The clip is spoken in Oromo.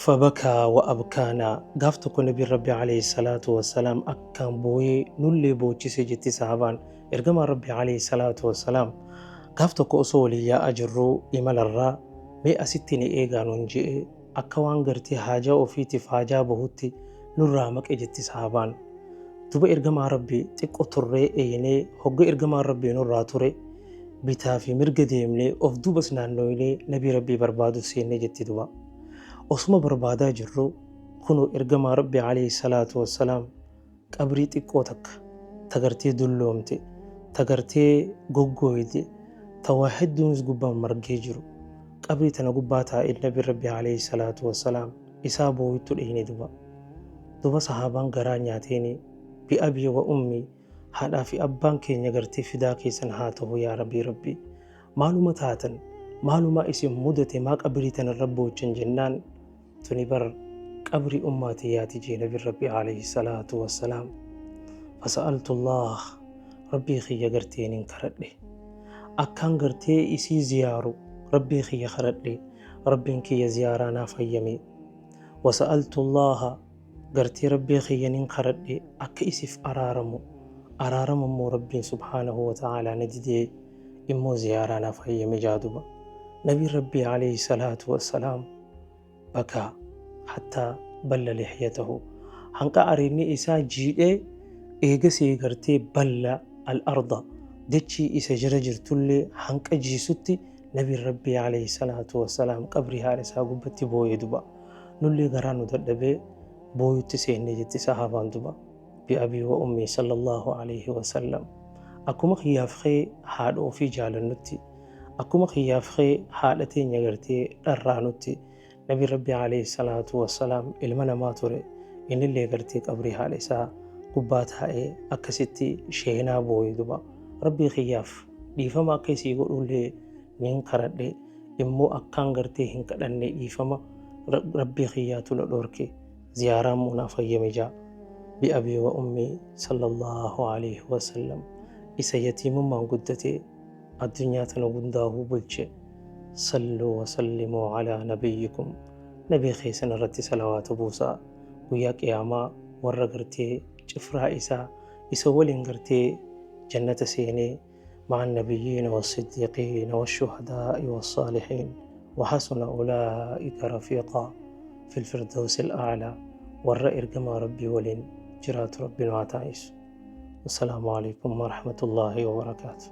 Fabakaa wa abkaanaa, gaaf tokko Nabiin Rabbii aleyh salaatu wassalaam akkaan booyee nullee boochise jetti sahaabaan. Ergamaan Rabbii aleyh salaatu wassalaam gaaf tokko osoo waliin yaa'aa jirruu imalarraa mee asitti na eegaa nuun je'e, akka waan gartee haajaa ofiitiif haajaa bahutti nurraa maqe jetti sahaabaan. Duuba Ergamaa Rabbii xiqqo turree eeynee hogga Ergamaan Rabbii nurraa ture bitaa fi mirga deemnee of duubas naannooynee Nabii Rabbii barbaaduuf seenne jetti duba. Osuma barbaadaa jirruu kunoo Ergamaa Rabbii aleyhi salaatu wassalaam qabrii xiqqoo takka ta gartee dulloomte, ta gartee goggooyde, ta waa hedduunis gubbaan margee jiru qabrii tana gubbaa taa'ee Nabiin Rabbii aleyhi salaatu wassalaam isaa booyuttu dheyne duba. Duba sahaabaan garaa nyaateeni bi abii wa ummii haadhaa fi abbaan keenya gartee fidaa keessan haa tahu yaa Rabii Rabbii Maaluma taatan, maalumaa isin mudate maa qabrii tanarra boochan jennaan, tuni bar qabrii ummaa tiyyaati jee nabin Rabbii aleyhi salaatu wassalaam. Fasa'altullaah Rabbii kiyya gartee nin karadhe. Akkaan gartee isii ziyaaru Rabbii kiyya karadhe, Rabbiin kiyya ziyaaraa naaf hayyame. Wasa'altullaaha Gartee Rabbii kiyya nin karadhe akka isif araaramu, araarama immoo Rabbiin subhaanahu wa ta'aalaa na didee immoo ziyaaraa naaf hayyame jaa duba. Nabiin Rabbii aleyhi salaatu wassalaam bakaa hattaa balla lihyatahu hanqa areedni isaa jiidhee eegasii gartee balla al-arda dachii isa jala jirtullee hanqa jiisutti Nabiin Rabbii aleyhi salaatu wassalaam qabrii haadha isaa gubbatti booye duba. Nullee garaan nu dadhabee booyutti seenne jetti sahaabaan duba. Bi abii wa ummii sallallahu aleyhi wa sallam. Akkuma kiyyaaf kee haadha ofii jaalannutti, akkuma kiyyaaf kee haadha teenya gartee dharraanutti, Nabiin Rabbii aleyhi salaatu wassalaam ilma namaa ture, innillee gartee qabrii haadha isaa gubbaa taa'ee akkasitti sheenaa booye duba. Rabbii kiyyaaf dhiifama akka isii godhullee nin karadhe, immoo akkaan gartee hin kadhanne dhiifama Rabbii kiyyaatu na dhoorke, ziyaaraa immoo naaf hayyame jaa. Bi abii wa ummii sallallahu aleyhi wasallam isa yatiimummaan guddatee addunyaa tana hundaahuu bulche. Salluu wa sallimuu alaa nabiyyikum nabii keessan irratti salawaata buusaa. Guyyaa qiyaamaa warra gartee cifraa isaa isa waliin gartee jannata seenee ma'a nabiyyiina wassiddiiqiina washuhadaa'i wassaalihiin wa hasuna ulaa'ika rafiiqaa fil firdawsil a'laa warra ergamaa Rabbii waliin jiraatu Rabbi nu haa taasisu. Wassalaamu alaikum warahmatullaahi wabarakaatuh.